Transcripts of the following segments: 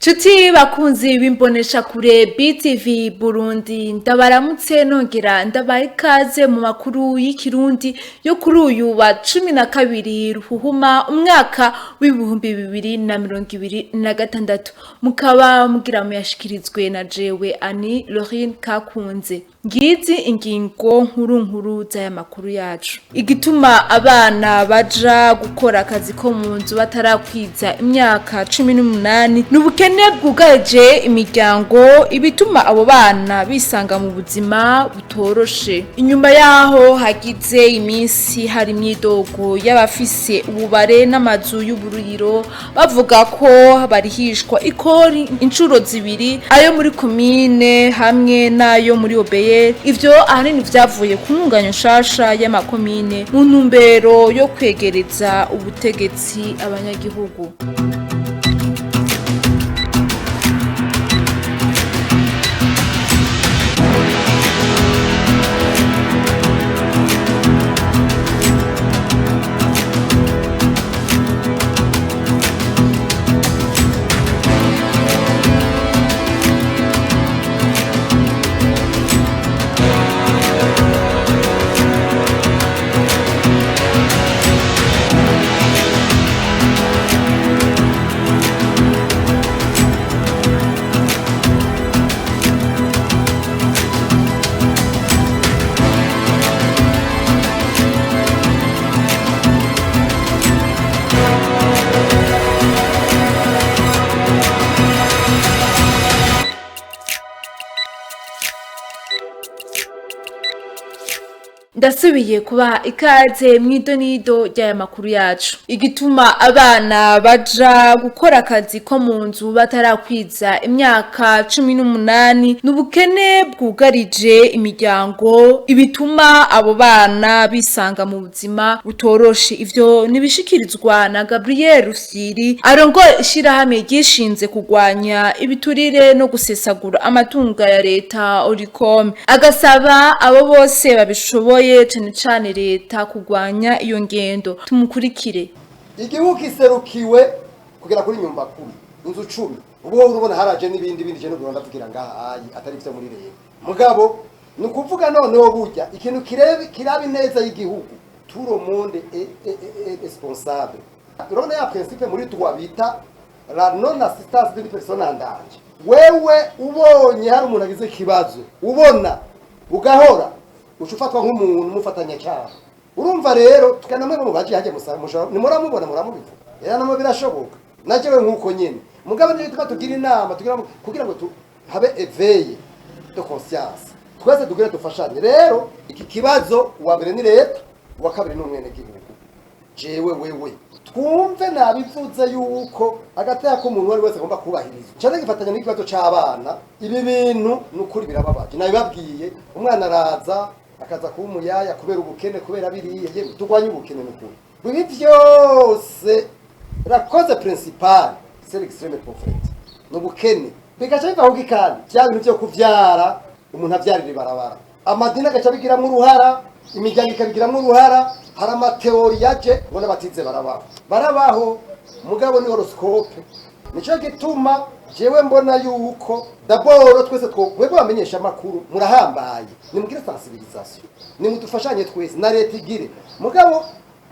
Nshuti bakunzi b'imboneshakure BTV Burundi, ndabaramutse nongera ndabaha ikaze mu makuru y'ikirundi yo kuri uyu wa 12 Ruhuhuma umwaka w'2026, mukaba mugira muyashikirizwe na jewe Ani Lorine Kakunze. Ngizi ingingo nkuru nkuru z'aya makuru yacu. Igituma abana baja gukora akazi ko mu nzu batarakwiza imyaka 18 n'ubukene bwugarije imiryango, ibituma abo bana bisanga mu buzima butoroshe. Inyuma yaho hagize iminsi hari imyidogo y'abafise ububare n'amazu y'uburiro, bavuga ko barihishwa ikori incuro zibiri, ayo muri komine hamwe n'ayo muri obeye. Ivyo ahanini vyavuye ku ntunganya nshasha y'amakomine mu ntumbero yo kwegereza ubutegetsi abanyagihugu. Ndasubiye kubaha ikaze mw'idonido ry'aya makuru yacu. Igituma abana baja gukora akazi ko mu nzu batarakwiza imyaka 18 n'ubukene bwugarije imiryango, ibituma abo bana bisanga mu buzima butoroshe. Ivyo nibishikirizwa na Gabriel Rusiri arongoye ishirahamwe ryishinze kurwanya ibiturire no gusesagura amatungo ya leta Oricom, agasaba abo bose babishoboye cane cane leta kurwanya iyo ngendo. Tumukurikire. Igihugu kiserukiwe kugera kuri nyumba kumi inzu 10, ubu wowe urubona haraje n'ibindi bindi je n'ugura ndavugira ngaha ayi atari ivyo muri leta. Mugabo ni ukuvuga noneho burya ikintu kiraba ineza y'igihugu, tout le monde est responsable. Urabona ya principe muri droit bita la non assistance d'une personne en danger. Wewe ubonye hari umuntu agize ikibazo, ubona ugahora uca ufatwa nk'umuntu umufatanyacyaha. Urumva rero tukanamwe mu baje hajya mushobora muramubona muramubivuga, era namwe birashoboka najewe nkuko nyene. Mugabo niyo tuba tugira inama tugira kugira ngo habe éveil de conscience, twese tugire dufashanye. Rero iki kibazo uwa mbere ni leta, uwa kabiri ni umwenegihugu, jewe wewe. Twumve nabivuze yuko agateka k'umuntu wari wese agomba kubahirizwa, cyane gifatanya n'ikibazo c'abana. Ibi bintu nukuri birababaje, nabibabwiye. Umwana araza akaza kuba umuyaya kubera ubukene, kubera biriya. Yewe turwanye ubukene nukuri. Ibi vyose la cause principale c'est l'extrême pauvreté, ni ubukene. Bigaca biva kuki kandi vya bintu vyo kuvyara, umuntu avyarira ibarabara, amadini agaca abigiramwo uruhara, imiryango ikabigiramwo uruhara. Hari ama théories yaje ngo n'abatize barabaho, barabaho mugabo ni horoscope. Nico gituma jewe mbona yuko d'abord twese twebwe bamenyesha amakuru murahambaye, nimugire sensibilisation, nimudufashanye twese na leta igire. Mugabo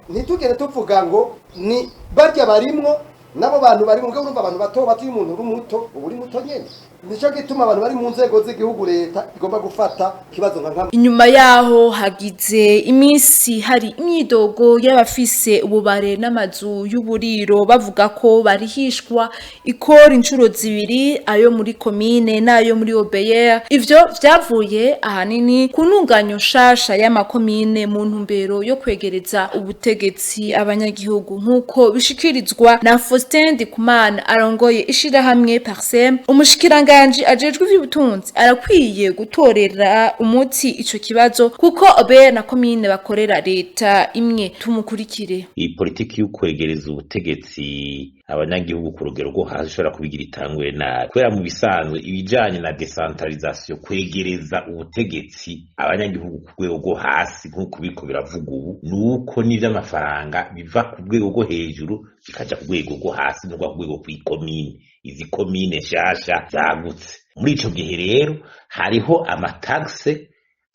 ntitugere tuvuga ngo ni barya barimwo nabo bantu bari mugabo urumva abantu bato bato, iyo umuntu uri muto uba uri muto nyene. Nico gituma abantu bari mu nzego z'igihugu, leta igomba gufata ikibazo nka nkama. Inyuma yaho hagize iminsi hari imyidogo y'abafise ububare n'amazu y'uburiro, bavuga ko barihishwa ikori incuro zibiri, ayo muri komine n'ayo muri OBR. Ivyo vyavuye ahanini ku ntunganyo nshasha y'amakomine mu ntumbero yo kwegereza ubutegetsi abanyagihugu, nk'uko bishikirizwa na Faustin Ndikumana arongoye ishirahamwe Parsem. Umushikiranganji ajejwe ivy'ubutunzi arakwiye gutorera umuti ico kibazo, kuko OBR na komine bakorera leta imwe. Tumukurikire. Iyi politiki yo kwegereza ubutegetsi abanyagihugu ku rugero rwo hasi ishobora kubigira itanguye nabi, kubera mu bisanzwe ibijanye na décentralisation, kwegereza ubutegetsi abanyagihugu ku rwego rwo hasi, nk'uko biriko biravuga ubu, ni uko n'ivy'amafaranga biva ku rwego rwo hejuru. ikaja ku rwego rwo hasi no ku rwego kw'ikomine, izi komine nshasha zagutse. Muri ico gihe rero hariho amataxe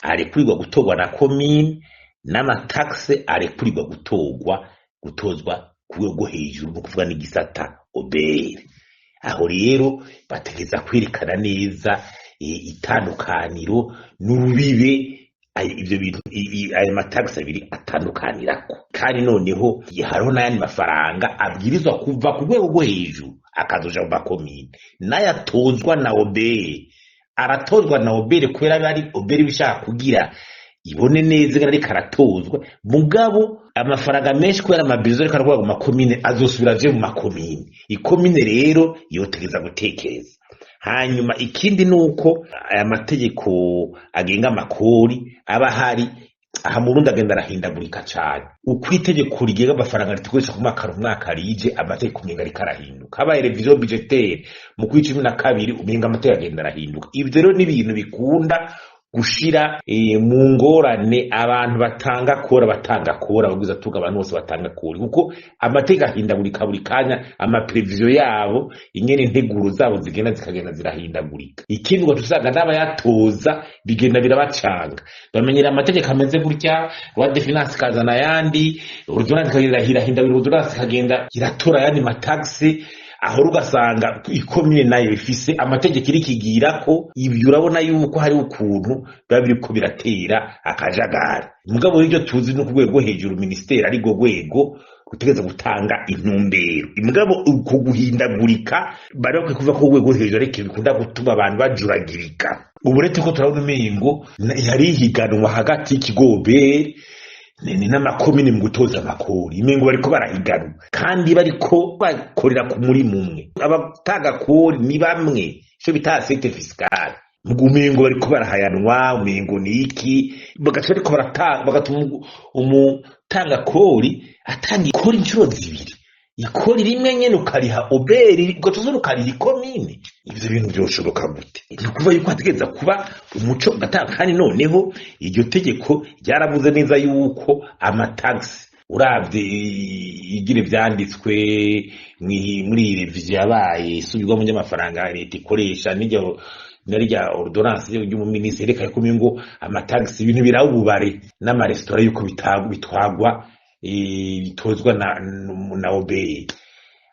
arekurirwa gutorwa na komine n'amataxe arekurirwa gutozwa ku rwego rwo hejuru, ni ukuvuga n'igisata OBR. Aho rero bategeza kwerekana neza itandukaniro n'urubibe ivyo bintu, ayo matagisi abiri atandukanirako. Kandi noneho hariho n'ayandi mafaranga abwirizwa kuva ku rwego rwo hejuru akazoja mu makomine, n'ayatozwa na OBR aratozwa na OBR kubera aba ari OBR bishaka kugira ibone neza ingene ariko aratozwa. Mugabo amafaranga menshi, kubera amabizo ariko arakorwa mu makomine, azosubira aje mu makomine. Ikomine rero yotegeza gutekereza. Hanyuma ikindi ni uko aya mategeko agenga amakori aba ahari aha mu Burundi agenda arahindagurika cane. Uko itegeko rigenga amafaranga ritekoresha ku mwaka umwaka rije, amategeko umenga ariko arahinduka. Habaye révision budgétaire mu kwi 12, umenga amategeko agenda arahinduka. Ivyo rero ni ibintu bikunda gushira mu ngorane abantu batanga kora, batanga kora abagwiza tuga, abantu bose batanga kori, kuko amategeko ahindagurika buri kanya, amaprévisions yabo, ingene integuro zabo zigenda zikagenda zirahindagurika. Ikindi ngo tusanga n'abayatoza bigenda birabacanga, bamenyera amategeko ameze gutya, loi de finance ikazana ayandi, ordonnance ikagenda irahindagurika, ordonnance ikagenda iratora ayandi mataxe. Aho ugasanga ikomine nayo ifise amategeko irikigirako. Ibyo urabona yuko hari ukuntu biba biriko biratera akajagari. Mugabo ibyo tuzi no ku rwego rwo hejuru, ministeri ari rwo rwego rutegereza gutanga intumbero. Mugabo uko guhindagurika bari bakwiye kuva ku rwego rwo hejuru, ariko bikunda gutuma abantu bajuragirika. Ubu rero turiko turabona umengo hari ihiganwa hagati y'ikigo OBR ni n'amakomine mu gutoza amakori. Imengo bariko barahiganwa kandi bariko bakorera ku murimo umwe, abatanga kori ni bamwe, ico bita assiette fiscale. Umengo bariko barahayanwa, umengo ni iki, bagaca bariko baratanga, bagatuma umutanga kori atanga ikori inshuro zibiri. Ikori rimwe nyene ukariha OBR, ugaca uza ukariha ikomine. Ivyo bintu vyoshoboka gute? Ni ukuvuga yuko hategereza kuba umuco ugatanga. Kandi noneho iryo tegeko ryaravuze neza yuko amatagisi, uravye igire vyanditswe muri iyi révision yabaye isubirwamo ry'amafaranga leta ikoresha, n'iryo narya ordonnance y'umuminisitiri yerekana ko ngo amatagisi, ibintu birabubare n'amaresitora, yuko bitwagwa, bitozwa na OBR.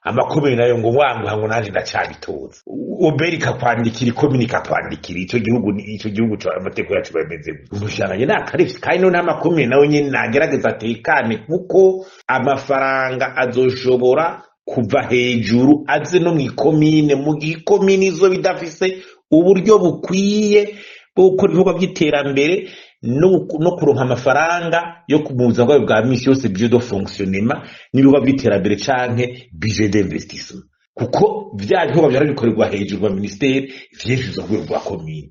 Amakomine nayo ngo wanguha ngo nanje ndacabitoza. OBR ikakwandikira, ikomine ikakwandikira. Ico gihugu ico gihugu amategeko yacu bameze umushyanganye nakarivye. Kandi none amakomine nayo nyene nagerageza atekane, kuko amafaranga azoshobora kuva hejuru aze no mw'ikomine, mu gihe ikomine izo bidafise uburyo bukwiye bwo gukora ibikorwa by'iterambere no kuronka amafaranga yo mu buzima bwayo bwa misi yose, budget de fonctionnement n'ibikorwa by'iterambere canke budget d'investissement, kuko vya bikorwa vyara bikorerwa hejuru rwa ministère, vyinshi biza ku rwego rwa komine.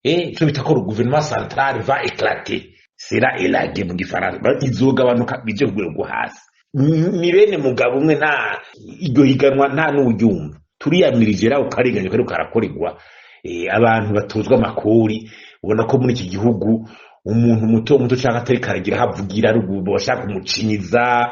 Ico bita ko le gouvernement central va éclater, sera élagué mu gifaransa, izogabanuka bije ku rwego rwo hasi. Ni bene mugabo umwe, nta iryo higanwa, nta n'uryumva. Turiyamirije rero ukarenganya kariko karakorerwa abantu batozwa amakori. Ubona ko muri iki gihugu umuntu muto muto canke atari karagira havugira ruguru bashaka kumucinyiza,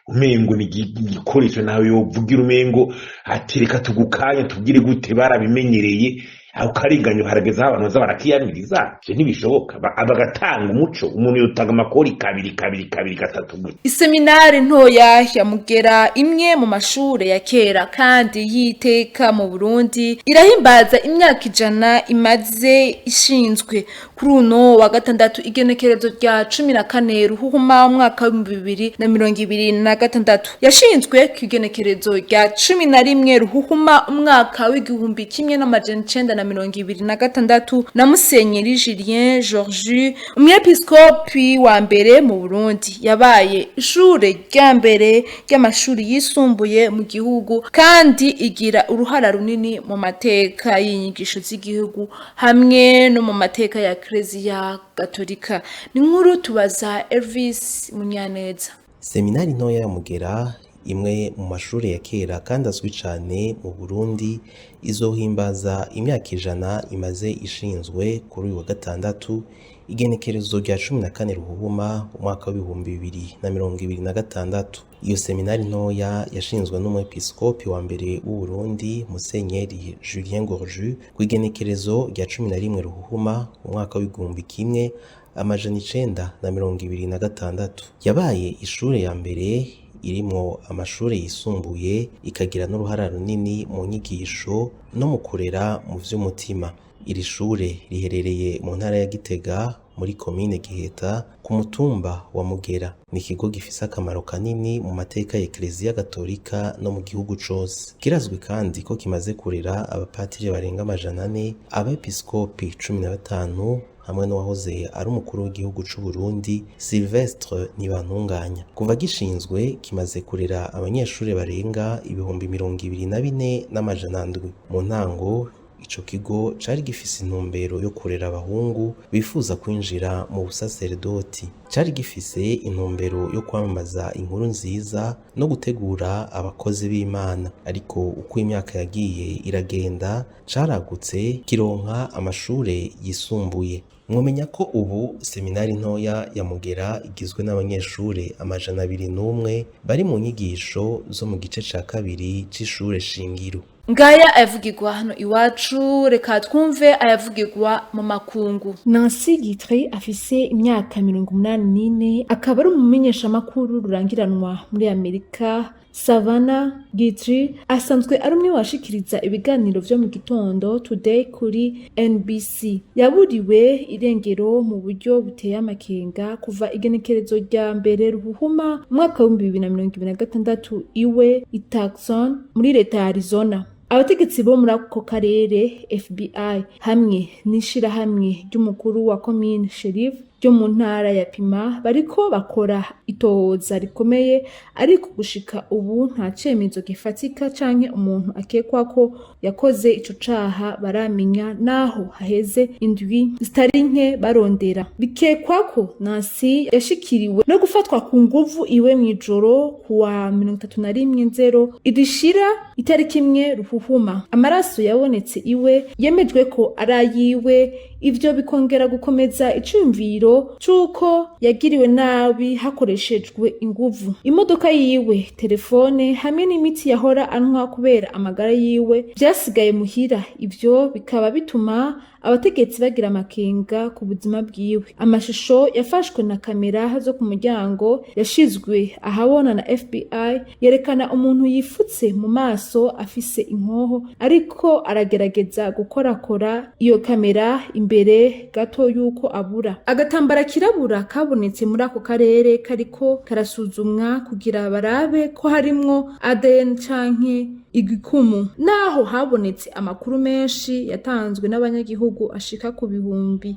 umengo ni igikoresho, nawe yovugira umengo ati reka tugukanye tubwire gute, barabimenyereye. Aho karenganyo harageze aho abantu baza barakiyamiriza. Ivyo ntibishoboka. Bagatanga umuco. Umuntu yotanga amakori kabiri kabiri kabiri gatatu gute? Iseminari ntoya ya Mugera, imwe mu mashure ya kera kandi y'iteka mu Burundi, irahimbaza imyaka 100 imaze ishinzwe kuri uno wa gatandatu, igenekerezo rya 14 Ruhuhuma umwaka w'2026. Yashinzwe ku igenekerezo rya 11 Ruhuhuma umwaka w'1926 na Musenyeri Julien Georges, umwepiskopi wa mbere mu Burundi. Yabaye ishure rya mbere ry'amashuri yisumbuye mu gihugu, kandi igira uruhara runini mu mateka y'inyigisho z'igihugu hamwe no mu mateka ya Eklezia Gatolika. Ni nkuru tubaza Elvis Munyaneza. Seminari ntoya ya Mugera, imwe mu mashuri ya kera kandi azwi cane mu Burundi, izohimbaza imyaka 100 imaze ishinzwe kuri uyu wa gatandatu. Igenekerezo rya 14 Ruhuhuma umwaka w'2026. Iyo seminari ntoya yashinzwe n'umwepiskopi wa mbere w'u Burundi, Musenyeri Julien Gorju, kw'igenekerezo rya 11 Ruhuhuma umwaka w'1926. Yabaye ishure ya mbere irimwo amashure yisumbuye, ikagira n'uruhara runini mu nyigisho no mu kurera mu vy'umutima. Iri shure riherereye mu ntara ya Gitega, muri komine Giheta, ku mutumba wa Mugera. Ni ikigo gifise akamaro kanini mu mateka ya Eklezia Gatolika no mu gihugu cose. Kirazwi kandi ko kimaze kurera abapatiri barenga 400, abepiskopi 15, hamwe n'uwahoze ari umukuru w'igihugu c'u Burundi, Sylvestre Ntibantunganya. Kuva gishinzwe, kimaze kurera abanyeshure barenga 24,700. Mu ntango, ico kigo cari gifise intumbero yo kurera abahungu bifuza kwinjira mu busaserdoti. Cari gifise intumbero yo kwamamaza inkuru nziza no gutegura abakozi b'Imana. Ariko uko imyaka yagiye iragenda, caragutse kironka amashure yisumbuye. Mwomenya ko ubu seminari ntoya ya Mugera igizwe n'abanyeshure 201 bari mu nyigisho zo mu gice ca kabiri c'ishure shingiro. Ngaya ayavugirwa hano iwacu, reka twumve ayavugirwa mu makungu. Nancy Guitry afise imyaka 84, akaba ari umumenyeshamakuru rurangiranwa muri Amerika. Savannah Guitry asanzwe ari umwe washikiriza ibiganiro vyo mu gitondo Today kuri NBC. Yaburiwe irengero mu buryo buteye amakenga kuva igenekerezo rya 1 Ruhuhuma umwaka w'2026 iwe i Tucson muri leta ya Arizona. Abategetsi bo muri ako karere, FBI hamwe n'ishirahamwe ry'umukuru wa komine sheriff ryo mu ntara ya Pima bariko bakora itohoza rikomeye, ariko gushika ubu nta cemezo gifatika canke umuntu akekwa ko yakoze ico caha baramenya, naho haheze indwi zitari nke barondera. Bikekwa ko Nancy yashikiriwe no gufatwa ku nguvu iwe mw'ijoro kuwa 31 nzero idishira itariki 1 Ruhuhuma. Amaraso yabonetse iwe yemejwe ko ari ayiwe, ivyo bikongera gukomeza iciyumviro c'uko yagiriwe nabi hakoreshejwe inguvu. Imodoka yiwe, telefone hamwe n'imiti yahora anywa kubera amagara yiwe vyasigaye muhira, ivyo bikaba bituma abategetsi bagira amakenga ku buzima bwiwe. Amashusho yafashwe na kamera zo ku muryango yashizwe ahabona na FBI yerekana umuntu yifutse mu maso afise inkoho ariko aragerageza gukorakora iyo kamera imbere gato yuko abura. Agatambara kirabura kabonetse muri ako karere kariko karasuzumwa kugira barabe ko harimwo ADN canke igikumu. Naho habonetse amakuru menshi yatanzwe n'abanyagihugu ashika ku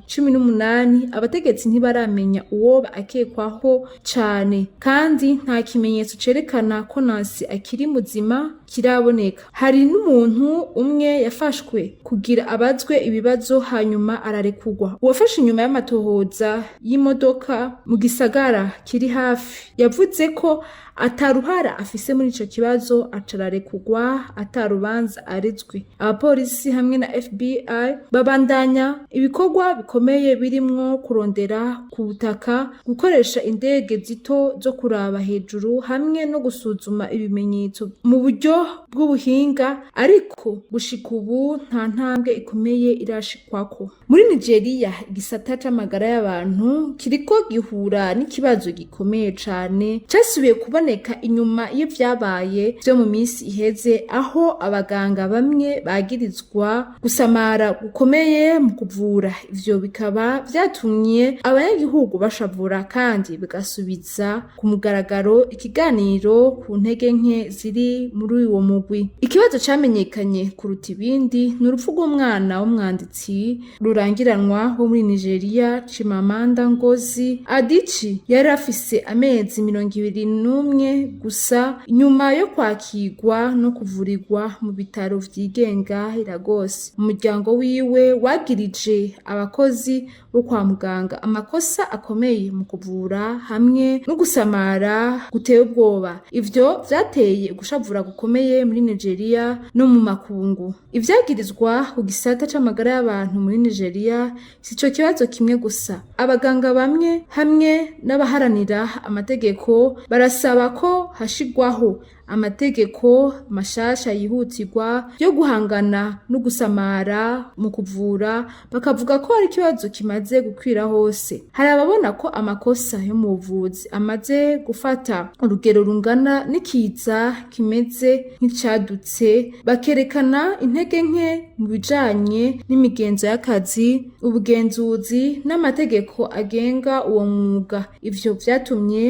18,000, abategetsi ntibaramenya uwoba akekwaho cane, kandi nta kimenyetso cerekana ko Nancy akiri muzima kiraboneka. Hari n'umuntu umwe yafashwe kugira abazwe ibibazo hanyuma ararekurwa. Uwafashe inyuma y'amatohoza y'imodoka mu gisagara kiri hafi yavuze ko ataruhara afise muri ico kibazo, acararekurwa atarubanza arezwe. Abapolisi hamwe na FBI babandanya ibikorwa bikomeye birimwo kurondera ku butaka, gukoresha indege zito zo kuraba hejuru hamwe no gusuzuma ibimenyetso mu buryo bw'ubuhinga, ariko gushika ubu nta ntambwe ikomeye irashikwako. Muri Nigeria, igisata c'amagara y'abantu kiriko gihura n'ikibazo gikomeye cane casubiye kuboneka inyuma y'ivyabaye vyo mu minsi iheze, aho abaganga bamwe bagirizwa gusamara gukomeye mu kuvura. Ivyo bikaba vyatumye abanyagihugu bashavura kandi bigasubiza ku mugaragaro ikiganiro ku ntege nke ziri muri uwo mugwi. Ikibazo camenyekanye kuruta ibindi ni urupfu rw'umwana w'umwanditsi rurangiranwa wo muri Nigeria, Chimamanda Ngozi Adichie, yari afise amezi 21. imwe gusa nyuma yo kwakirwa no kuvurirwa mu bitaro vyigenga i Lagos. Umuryango wiwe wagirije abakozi bo kwa muganga amakosa akomeye mu kuvura hamwe no gusamara guteye ubwoba. Ivyo vyateye gushavura gukomeye muri Nigeria no mu makungu. Ivyagirizwa ku gisata c'amagara y'abantu muri Nigeria sico kibazo kimwe gusa. Abaganga bamwe hamwe n'abaharanira amategeko barasaba ko hashigwaho amategeko mashasha yihutirwa yo guhangana no gusamara mu kuvura, bakavuga ko hari ikibazo kimaze gukwira hose. Hari ababona ko amakosa yo mu buvuzi amaze gufata urugero rungana n'ikiza kimeze nk'icadutse, bakerekana intege nke mu bijanye n'imigenzo y'akazi, ubugenzuzi n'amategeko agenga uwo mwuga. Ivyo vyatumye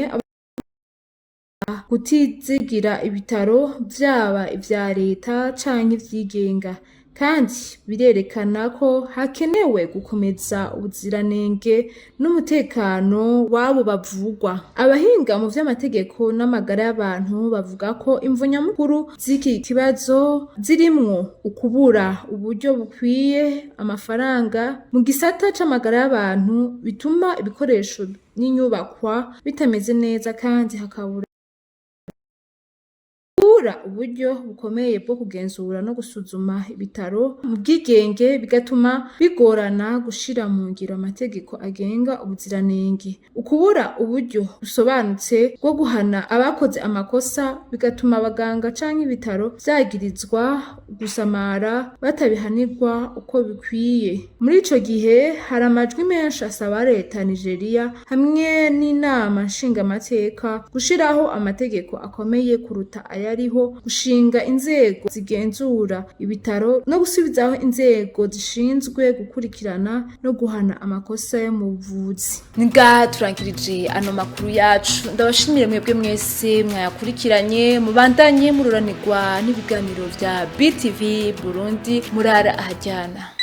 kutizigira ibitaro vyaba ivya leta canke ivyigenga, kandi birerekana ko hakenewe gukomeza ubuziranenge n'umutekano w'abo bavugwa. Abahinga mu vy'amategeko n'amagara y'abantu bavuga ko imvo nyamukuru z'iki kibazo zirimwo ukubura uburyo bukwiye amafaranga mu gisata c'amagara y'abantu, bituma ibikoresho n'inyubakwa bitameze neza, kandi hakabura uburyo bukomeye bwo kugenzura no gusuzuma ibitaro mu bwigenge, bigatuma bigorana gushira mu ngiro amategeko agenga ubuziranenge. Ukubura uburyo busobanutse bwo guhana abakoze amakosa bigatuma abaganga canke ibitaro vyagirizwa gusamara batabihanirwa uko bikwiye. Muri ico gihe hari amajwi menshi asaba leta ya Nigeria hamwe n'inama nshingamateka gushiraho amategeko akomeye kuruta ayariho, gushinga inzego zigenzura ibitaro no gusubizaho inzego zishinzwe gukurikirana no guhana amakosa yo mu buvuzi. Ngaha turangirije ano makuru yacu. Ndabashimire mwebwe mwese mwayakurikiranye, mubandanye mururanirwa n'ibiganiro vya BTV Burundi. Murara ahajyana.